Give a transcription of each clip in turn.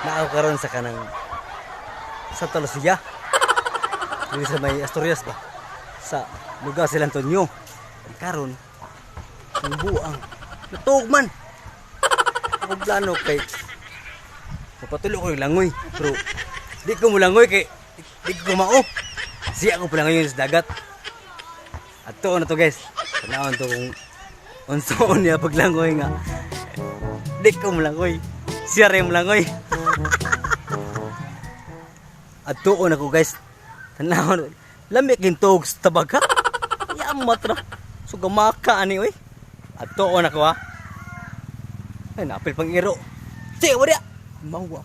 Naa ko karon sa kanang Santa Lucia. Dili sa may Asturias ba? Sa lugar sila Antonio. Karon ang buang natuog man. Ako plano kay mapatulo ko yung langoy. Pero di ko mulangoy kay di ko mao. Siya ko pala ngayon sa dagat. At to na to, guys. Tanawon to kung unsaon niya paglangoy nga. Di ko mulangoy. Siya rin mulangoy. At tuon ako, guys. Tanawon. Lamig gintog sa tabag ha. Yamat ra. So gamaka ani oy. At tuon ako ha. Ay, napil pang iro. Sige, wala. Mawa.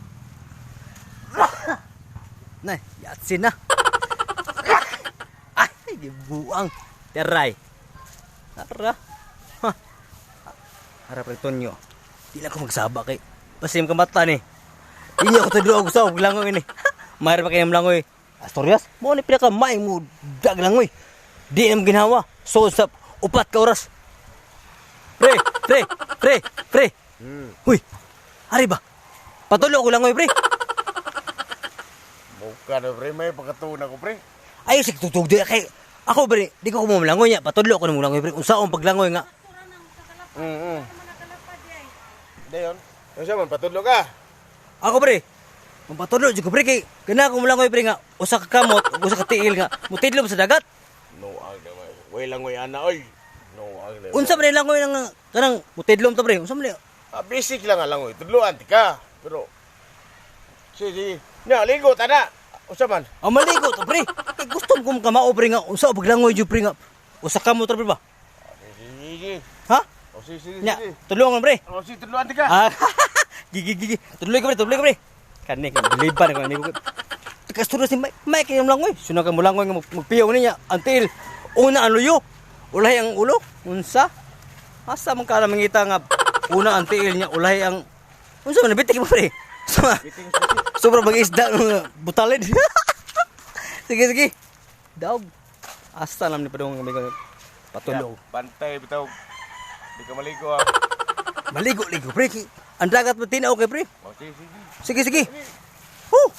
Nay, yatsin na. Ay, gibuang. Teray. Tara. Ha. Harap rin Tonyo. Di lang ko magsaba kay. Basta yung kamata ni. Hindi ako tudlo og sa langoy ni. Mayroon pa kayong langoy. Asturias, mo ni pinaka maing mo dag langoy. Di nam ginawa. So sa 4 ka oras. Pre, pre, pre, pre. Huy. Ari ba? Patulo ko langoy, pre. Mukha na pre, may pagkatuon ako pre. Ayaw sig tutug di kay ako pre, di ko kumulangoy niya. Patudlo ko nang pre. Unsaon paglangoy nga? Dayon. Ano siya man, patudlo ka? Ako pre. Mapatudlo jud ko pre kay gana ko mulangoy pre nga usa ka kamot ug usa ka tiil nga mutidlom sa dagat. No ang naman. Way langoy ana oy. No ang naman. Unsa man langoy nang kanang mutidlom to pre? Unsa man ni? Ah, basic lang ang langoy. Tudloan ti ka. Pero sige, sige. Nya, ligo tana. Usa man. Ang maligo to pre. Kay gusto ko kamao pre nga unsa paglangoy jud pre nga usa ka kamot ra pre ba? Ah, sige, sige, sige. Ha? O sige, sige, Nya, sige. tulungan pre. O sige, tudloan ti ka. Ah, gigi gigi. Tuloy ko pre, tuloy ko pre. Kani kay biliban ko ani ko. Kastura si Mike, Mike yung langoy. Sino ka mulangoy nga magpiyaw niya until una ang luyo. Ulahi ang ulo. Unsa? Asa man ka mangita nga una ang tiil niya ulahi ang unsa man bitik mo pre. Sobra bang isda nga butalid. Sige sige. Dog. Asa naman ni padung kami patulog. Bantay bitaw. Di ka maligo ah. Maligo ligo pre. Ang dagat mo tinaw kay pre. O sige, sige. Sige, sige. Huh!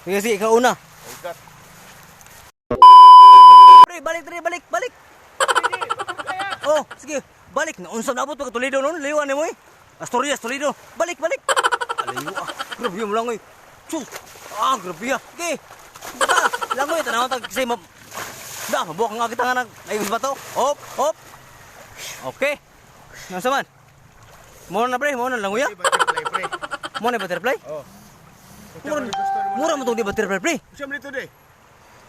Sige, sige, ikaw una. Ikat. Pre, balik, pre, balik, balik. Oh, sige, balik. Naunsa na abot pagka Toledo noon, layuan ni mo eh. Asturias, Toledo. Balik, balik. Alayo ah. Grabe yung langoy. Sus. Ah, grabe ah. Sige. Baka, langoy, tanaw tag kasi ma... Da, mabuak nga kita nga nag... Ayos ba to? Hop, hop. Okay. Nasa man? Mo na pre, mo na langoy ah. Butterfly pre. Mo na butterfly? Oh. Mura, mura mo tong di butterfly pre. Usa man dito de.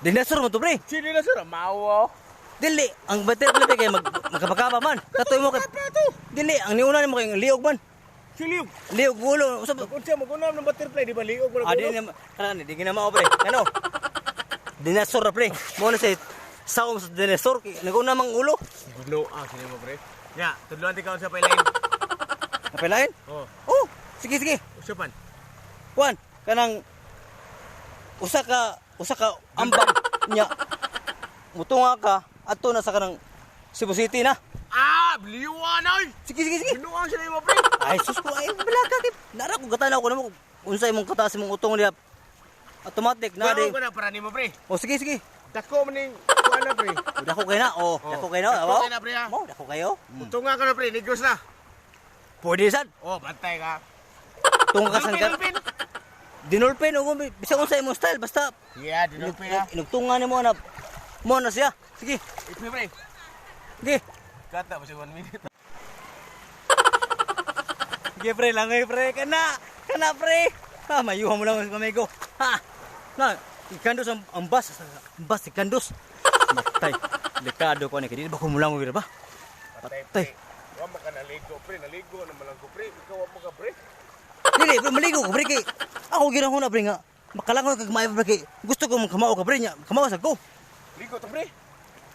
Dinosaur mo to pre. Sino na sir? Mawo. Dili, ang butterfly pre kay magkapakapa man. Katoy mo kay dili, ang niuna nimo kay liog man. Siliog. Liog ulo. Usab Unsa mo kunam ng butterfly di ba liog mo ah, di na kana di gina mao pre. Ano? Dinosaur ra pre. Mo na say saom sa dinosaur kay naguna mang ulo. No ah sino mo pre. Nya, tudloan ti ka unsa pa ilain. Napailain? Oh, Oh, sige sige. usa pan. Kuan, kanang usa ka ambag nya. Mutunga ka adto na sa kanang Cebu City na. Ah, bliwan oy. Sige sige sige. Binuang sila mo pre. Ay sus ko ay balaga kay nara ko gatanaw ko namo unsa imong kataas imong utong niya. Automatic na di. Kuha ko na para nimo pre. O sige sige. Dako man ning kuha na pre. O, dako kayo na. O, dako kayo na. Dako kayo na, pre, ha? Mo, dako kayo. Utunga ka na pre, negros na. Pwede sad. Oh, bantay ka. Tunga ka san ka. Dinulpin, Dinulpin o kung bisag unsa imong style basta Yeah, dinulpin ha. inugtungan nimo na mo na siya. Sige. Ito pre. Sige. Kata ba siya 1 minute? Sige pre, langoy pre. Kana, kana pre. Ha, mayuha mo lang amigo. Ha. Na, ikandos ang bus, ang bus ikandos. Matay. Delikado ko ni kay di ba ko mulangoy ra ba? Patay Patay. pre. Wa man ka naligo pre, naligo na man lang ko pre. Ikaw wa mo ka pre. Dili, pre, maligo ko pre kay ako ginahuna pre nga makalangoy kag maayo pre kay gusto ko kamao ka pre nya. Kamao sa ko. Ligo to pre.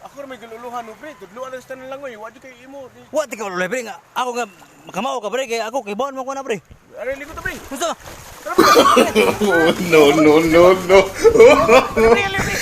Ako ra may galuluhan mo pre. Tudloan na sa tanan langoy. Wa jud kay imo. Wa ti ka ulay pre nga ako nga makamao ka pre kay ako kay bawon mo ko na pre. Are ligo to pre. Gusto Oh, no, no, no, no. Pre, pre, pre.